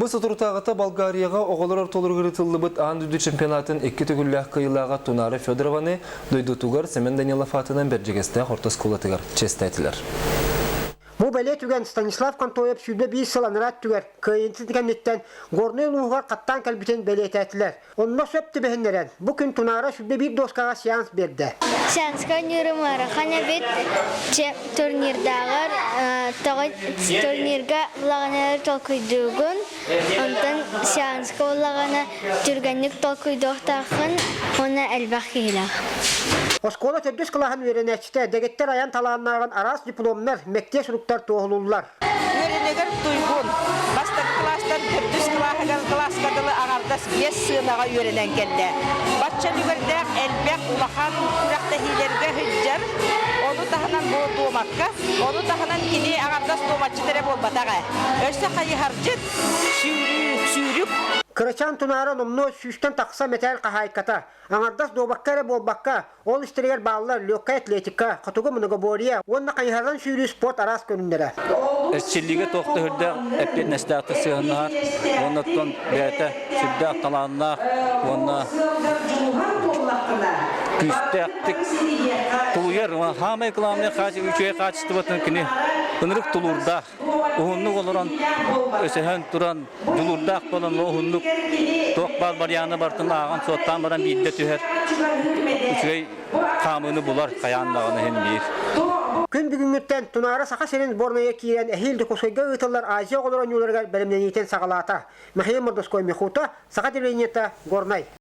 Бу соторутааҕыта Болгарияҕа оҕолор ортолоругар ыытыллыбыт аан дойду чемпионатын икки төгүллээх кыайыылааҕа Тунаара Федорованы дойдутугар Сэмэн Данилов аатынан Бэрдьигэстээх орто оскуолатыгар чиэстээтилэр. Бу бэлиэ түгэн Станислав Контоев 21 сыл анараа өттүгэр кыайыытын кэнниттэн Горнай улууһугар хаттаан кэлбитин бэлиэтээтилэр. Онно сөп түбэһиннэрэн, бу күн Тунаара 21 дуоскаҕа сеанс биэрдэ. Сеанска оонньуурум ыарахан эбит. Турнирдааҕар тоҕо турнирга булаҕына толкуйдуугун, онтон сеанска буллаҕына түргэнник толкуйдуохтааххын уонна элбэх киһилээх. Оскуола төрдүс кылааһын үөрэнээччитэ дэгиттэр айан талааннааҕын араас дипломнар, мэктиэ суруктар туоһулууллар. Үөрэнэгэр туйгун. Бастакы кылаастан төрдүс кылааһыгар кылааска дылы аҥардас биэс сыанаҕа үөрэнэн кэллэ. Бачча үлүгэрдээх элбэх улахан күрэхтэһиилэргэ сылдьар. Ону таһынан бу дуомакка, ону таһынан кини аҥардас дуоматчыт эрэ буолбатах ээ. Өссө хайыһардьыт, сүүрүү, сүүрүк. Кырачаан Тунаара номнуо сүүстэн тахса мэтээл хаһаайката. Аҥардас дуобакка эрэ буолбакка, Ол истэригэр бааллар легкая атлетика, хотугу многоборье уонна хайыһарынан сүүрүү спорт араас көрүҥнэрэ. Эрчиллиигэ туох да сүрдээх эппиэтинэстээхтик сыһыаннаһар уонна оттон бэйэтэ сүрдээх талааннаах уонна күүстээхтик тулуйар. Саамай главное үчүгэй хаачыстыбатын кини ынырык тулуурдаах. Уһуннук олорон, өсөһөн туран, дьулуурдаах буолан уһуннук туох баар барыйааны барытын ааҕан-суоттаан баран биирдэ түһэр үчүгэй хаамыыны булар хайаан даҕаны иһин биир. Күн бүгүҥҥүттэн Тунаара Саха сирин сборнайа киирэн эһиил Дьокуускайга ыытыллар Азия оҕолор оонньууларыгар бэлэмнэниитин саҕалаата. Михаил Мордовской Михута, Саха телевидениета, Горнай.